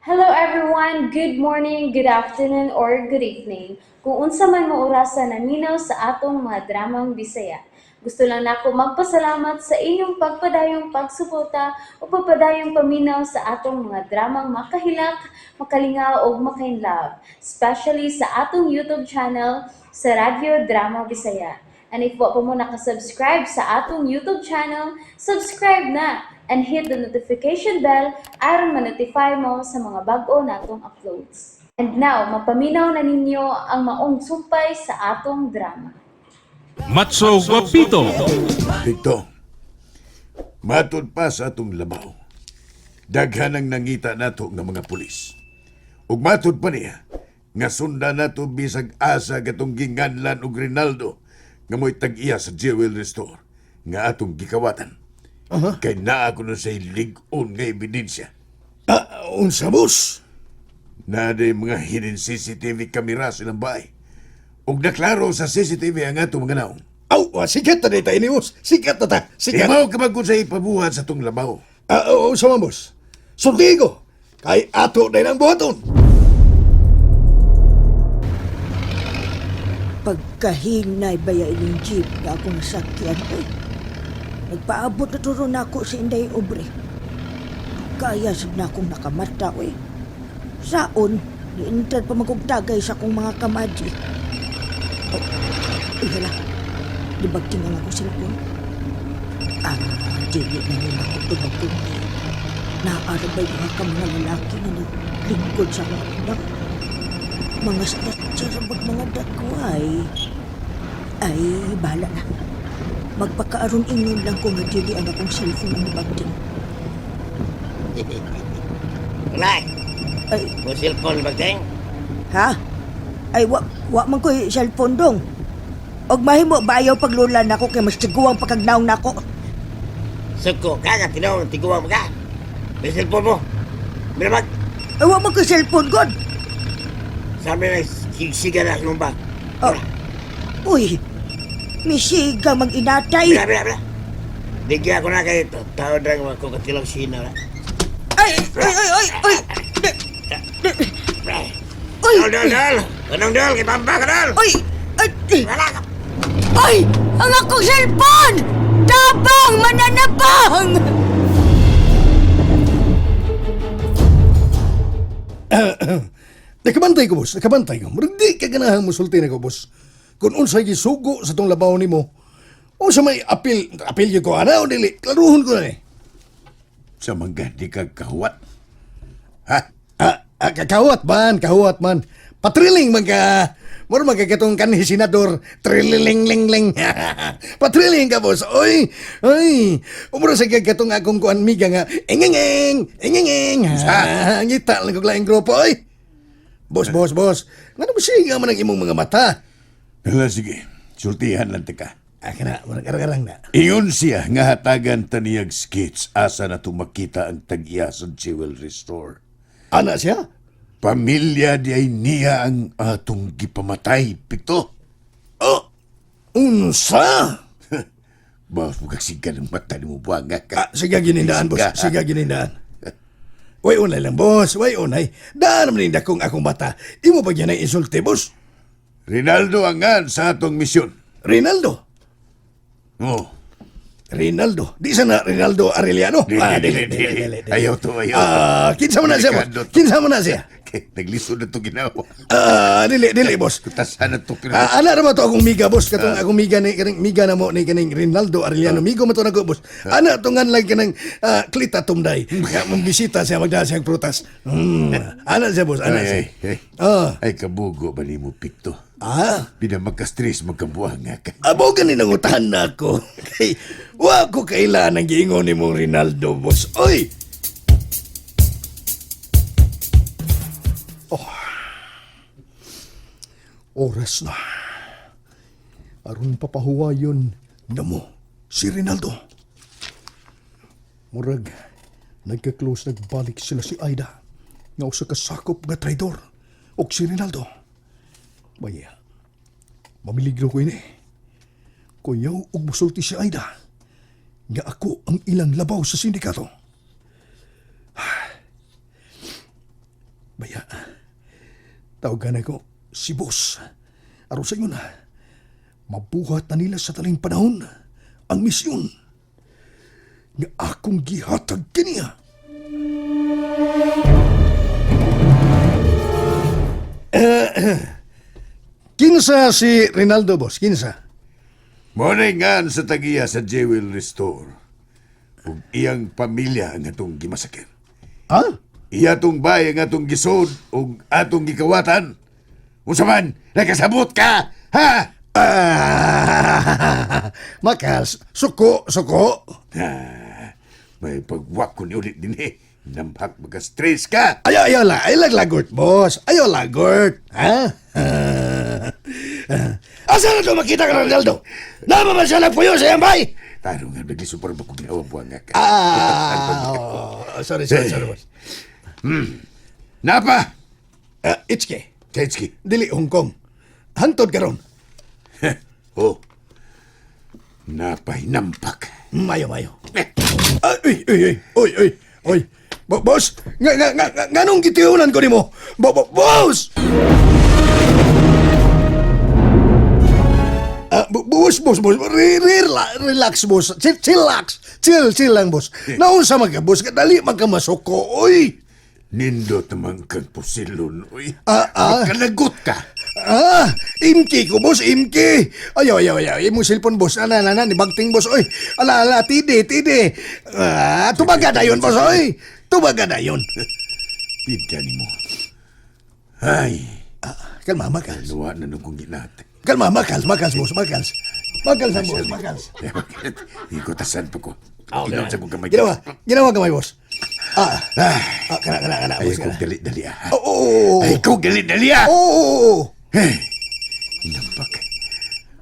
Hello everyone! Good morning, good afternoon, or good evening. Kung unsa man mo orasa naminaw sa atong mga dramang Bisaya. Gusto lang nako magpasalamat sa inyong pagpadayong pagsuporta o pagpadayong paminaw sa atong mga dramang makahilak, makalingaw ug makainlove, especially sa atong YouTube channel sa Radyo Drama Bisaya. And if wa pa mo nakasubscribe sa atong YouTube channel, subscribe na and hit the notification bell aron ma-notify mo sa mga bag-o natong uploads. And now, mapaminaw na ninyo ang maong sumpay sa atong drama. Matso Guapito. Dito, matud pa sa atong labaw. Daghan ang nangita nato nga mga pulis. Ug matud pa niya nga sundan nato bisag asa gatong ginganlan og Rinaldo nga mo'y tag-iya sa jewelry store nga atong gikawatan. Kay naa kuno say lig-on nga ebidensya. Ah, unsa, boss? Naa day mga hidden CCTV camera silang bahay. Ug naklaro sa CCTV ang atong mga naong. Aw, sikat na dita ini, boss. Sikat na ta. Sikat. Imaw ka man kung sa ipabuhat sa atong labaw. Ah, oo, unsa man, boss? Sulti ko. Kay ato na ang buhaton. Pagkahinay baya ining jeep nga akong nasakyan, oy. Nagpaabot na turo nako si Inday Obre. Kaya sad na akong nakamata, oy. Saon, niintrad pa magugtagay sa akong mga kamadji. Oh, uy, hala. Dibagting ang akong cellphone. Ah, dili na nila ako tubagting. Naarabay mga ka mga lalaki nga naglingkod sa akong anak. Mga snatcher ang mga dakway. Ay, bahala na. Magpakaaron ingon lang ko nga dili ang akong cellphone ang nabagting. Wala. Ay, Mo cellphone ba ting? ha? Ay, wa man ko'y cellphone dong. Og mahimo ba ayaw paglulan nako kay mas tiguang pagkagnaong nako. Suko ka nga tinaw tiguang ka. May cellphone mo. Mirabag. Ay, wa man ko'y cellphone god. Sabi na siga na akong bag. Oh. Uy, misiga mag-inatay. Bila bila bila. Bigyan ko na kayo. Tao drang ako katilang sina. Ay, ay, ay, ay, ay. Uy, Dol dol dol. Anong dol kay pamba ka dol. Uy, ay, Wala ka. ay, ang akong cellphone! Tabang, mananabang! Nakabantay ko, boss. Nakabantay ko. Murag di ka ganahan musulti na ko, boss. Kung unsay gisugo sa tong labaw nimo, unsa may apil, apil gyud ko ana o dili, klaruhon ko na ni. Sa mga di ka kahuwat. Ha? Ah, kahuwat man, kahuwat man. Patriling man ka. Mura man ka katong kanhi senador. Trililing ling ling. Patriling ka, boss. Oy, oy. Umura sa kag katong akong kuan miga nga engengeng, engengeng. Ha, ngita lang kog laing grupo, oy. Boss, boss, boss. Ngano ba siya man ang imong mga mata? Hala, sige. Sultihan lang ta ka. Ah, kana, murag arang-arang na. Ingon siya nga hatagan taniyag skits asa na makita ang tag-iya sa jewelry store. Ana siya? Pamilya di ay niya ang atong gipamatay, Pikto. Oh, unsa? Bawas mo kagsiga ng mata ni mo buwanga ka. Ah, sige ginindaan, boss. Siga. Sige ginindaan. Way unay lang, boss. Way unay. Daan naman ninda kung akong bata. Imo pa yan ang insulte, boss. Rinaldo angan sa atong misyon. Rinaldo. Oh. Rinaldo. Di sana Rinaldo Arellano. Dili, Ah, dili, dili. Ayaw to, ayaw to. Ah, kinsa man na siya, boss? Delikado to. Kinsa man na siya? Okay, naglisod na to ginawa. Ah, dili, dili, boss. Kutasan na to ginawa. Ah, ana ra ba to akong miga, boss? Katong akong miga ni kaning miga na mo ni kaning Rinaldo Arellano. Migo man to nako, boss. Ana to ngan lang kanang Klita Tumday. Nga mambisita siya magdala siyang prutas. Ana siya, boss. Ana Ay, siya. ay, ay. Ah. Ay, kabugo ba ni mo, Pikto? Ah. Pinamagka-stress, magkabuanga ka. Abo gani nangutahan na ako. Kay wa ko kailan ang giingon ni mong Rinaldo, boss. Oy! Oh. Oras na. Aron papahuwayon na mo si Rinaldo. Murag, nagka-close nagbalik sila si Aida. Nga usa ka sakop nga traidor og si Rinaldo. Baya, mamiligro ko ini. Kuyaw og musulti si Aida. Nga ako ang ilang labaw sa sindikato. Baya, tawagan ako si boss. Aron sa inyo na, mabuhat na nila sa taling panahon ang misyon nga akong gihatag kaniya. Kinsa si Rinaldo, boss? Kinsa? Mao na ngan sa tagiya sa Jewel Restore. Ug iyang pamilya ang atong gimasakir. Ha? Iya tong bay ang atong gisod ug atong gikawatan. Unsa man, nakasabot ka, ha? Ah, Makas, suko, suko. Ah, may pagwak ko ni ulit din eh. Nampak magka-stress ka. Ayaw, ayaw la, ayaw lagort, boss. Ayaw lagort. Ha? Asa na to makita ka, Ronaldo? Nama ba siya nagpuyo sa iyang bay? Taro nga, naglisod para ba kung ginawa buwan nga ka. Ah, oh, sorry, sorry, sorry, boss. Napa! Ah, Itchke, Ketski. dili Hong Kong. Hantod karon. Oh. Napahinampak. Mayo, mayo. Ah, uy, uy, uy, uy, uy, uy. Boss, nga, nga, nga, nga, nganong gitiunan ko nimo? Boss! Ah, boss, boss, boss, relax, boss. Chill, chillax. Chill, chill lang, boss. Naunsa man ka, boss? Dali man ka masuko, oy. Nindot naman kang pusilon, uy. Ah, ah. Magkalagot ka. Ah, imki ko, boss, imki. Ayaw, ayaw, ayaw. Imong cellphone, boss. Ana, ana, ana, ni bagting, boss, oy. Ala, ala, tidi, tidi. Ah, tubaga na yun, boss, oy. Tubaga na yun. Pidka ni mo. Ay, Kalma, makals. luwa na nung kong ginat. Kalma, makals, makals, boss, makals. Makals ang boss, makals. Ikotasan pa ko. Ginawa sa kong kamay. Ginawa, ginawa kamay, boss. Ah, ah, kana, kana, kana, Ay, boss, kong kana. dali-dali ah. Oo, oo, oo. Ay, kong dali-dali ah. Oo, oo, oo. Hey, nampak.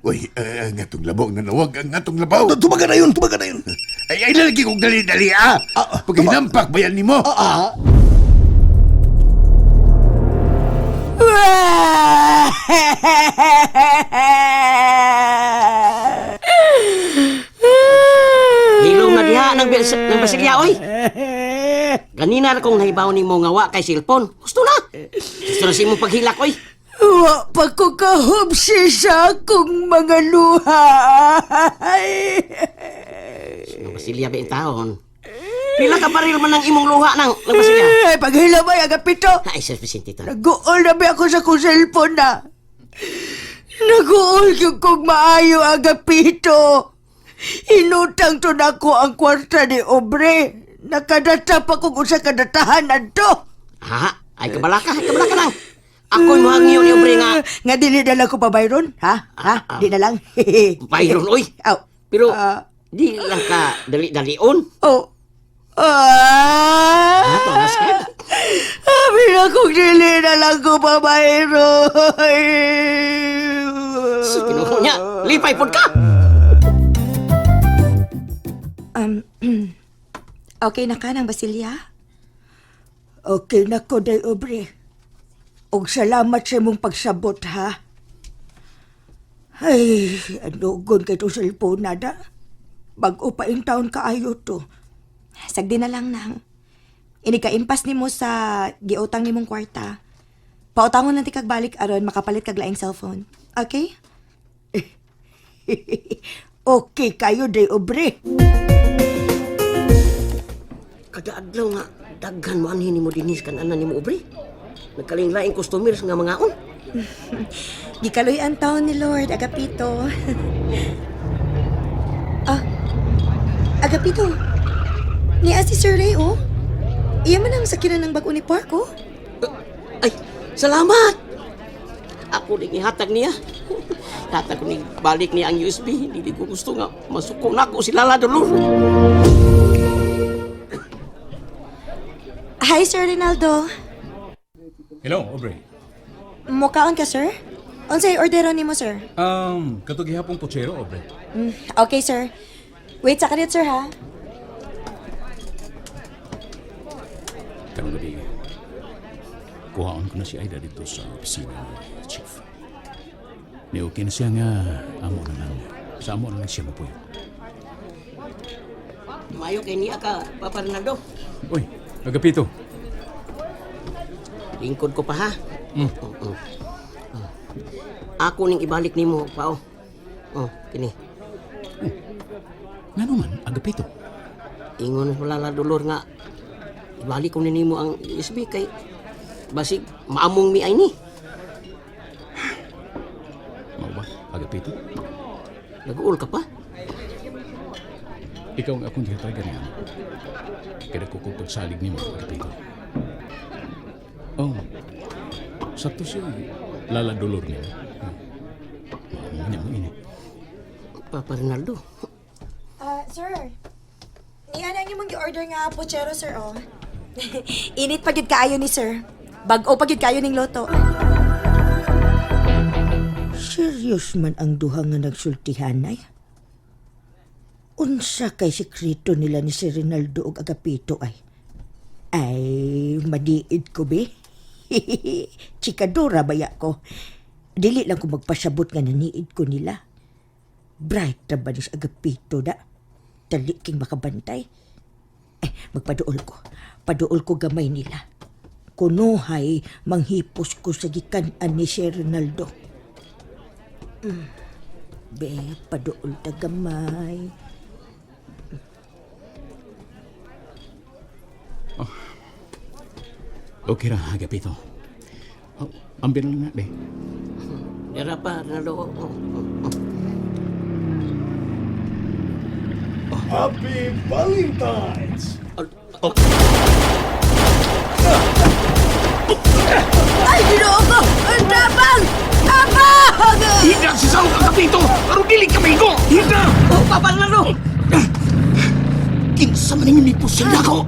Uy, ang atong labaw, ang nanawag, ang atong labaw. Tubaga na yun, tubaga na yun. Ay, ay, lalagi kong dali-dali ah. Ah, ah, Pag hinampak, bayan ni mo. Ah, ah. Hilom na diha ng, ng basilya, oy. Ganina na kong nahibaw nimo nga wa kay cellphone. Gusto na. Gusto na sa imong paghilak, oy. Wa pa ko kahubsi sa akong mga luha. Ng basilya ba yung taon? Pila ka baril man ang imong luha ng basilya? Ay, paghila ba, agapito? Ay, Sir Vicente to. Naguol na ba ako sa kong cellphone na? Naguol yung kong maayo, agapito. Inutang to na ko ang kwarta ni Obre. Nakadata pa kong usa kadatahan adto. Ha? Ay, kabalaka, ay, kabalaka lang. Ako'y muhangyo ni Obre nga. Nga dili na lang ko pa Byron, ha? Ha? Di na lang. Byron, oy. Aw. Pero, Ah. di lang ka dali-dalion. Oh. Ah! Ha, to, nasad. Sabi na kung dili na lang ko pa Byron. Sa kinuha niya, lipay pod ka! Okay na ka ng basilya? Okay na ko, Day Aubrey. Og salamat sa imong pagsabot, ha? Ay, anugon kay itong cellphone na da. Bago pa in town kaayo to. Sagdi na lang nang. Inikaimpas nimo sa giutang nimong kwarta. Pautangon na ti kag balik aron makapalit kag laing cellphone. Okay? Okay kayo, Day Aubrey. Kada adlaw nga, daghan mo anhin nimo dinis kan ana nimo Obre. Nagkaling-laing customers nga mangaon. Gikaloy ang taon ni Lord, Agapito. Ah, Agapito. Niya si Sir Ray, oh. Iya man ang sakinan ng bag-o ni Park, oh. Ay, salamat! Ako ning ihatag niya. Hatag ko ni balik niya ang USB. Hindi ko gusto nga masuko na ako si Lala Dolor. Hi, Sir Rinaldo. Hello, Aubrey. Mukaon ka, sir? Unsay ordero nimo, sir? Katong gihapon kutsero, Aubrey. Okay, sir. Wait sa kanit, sir, ha? Karong gabi, kuhaon ko na si Aida dito sa opisina ni Chief. Ni okay na siya nga amo na lang. Sa amo na lang siya mapuyo. Mayo kay niya ka, Papa Ronaldo. Uy, Agapito. Lingkod ko pa ha. Ako ning ibalik nimo pa oh. Oh, kini. Ngano man, Agapito? Ingon wala la Dolor nga ibalik ko ni nimo ang USB kay basig maamong mi ay ni. Mao ba, Agapito? Naguol ka pa? Ikaw ang akong gihatagan niya. Kaya ko kong pagsalig nimo, Agapito. Oh, sakto siya. Lala Dolor niya. Oh. Niya mo ini. Papa Rinaldo. Ah, sir. Niya na yung gi-order nga puchero, sir, oh. Init pa gid kaayo ni sir. Bag-o pa gid kaayo ning loto. Serious man ang duha nga nagsultihanay. Unsa kay sekreto nila ni si Rinaldo og Agapito ay? Ay, madiid ko be. Chikadora baya ko. Dili lang ko magpasabot nga naniid ko nila. Bright ra ba ni si Agapito da? Dali king makabantay. Eh, magpaduol ko. Paduol ko gamay nila. Kunuhay, manghipos ko sa gikan-an ni si Rinaldo. Be, paduol ta gamay. Okay ra, Agapito. Oh, ambin lang na, be. Dara pa Rinaldo. Oh, oh, oh. Happy Valentine's! Oh, Ay, Ginoo ko! Ang tabang! Tabang! Higa si Saul, Agapito! Pero dili ka maigo! Higa! Oh, Papa Rinaldo. Kinsa man ninyo ni pusil ako!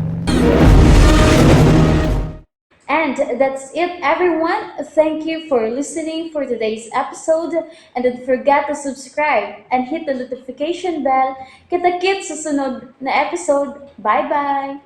And that's it, everyone. Thank you for listening for today's episode. And don't forget to subscribe and hit the notification bell. Kita-kits sa sunod na episode. Bye-bye!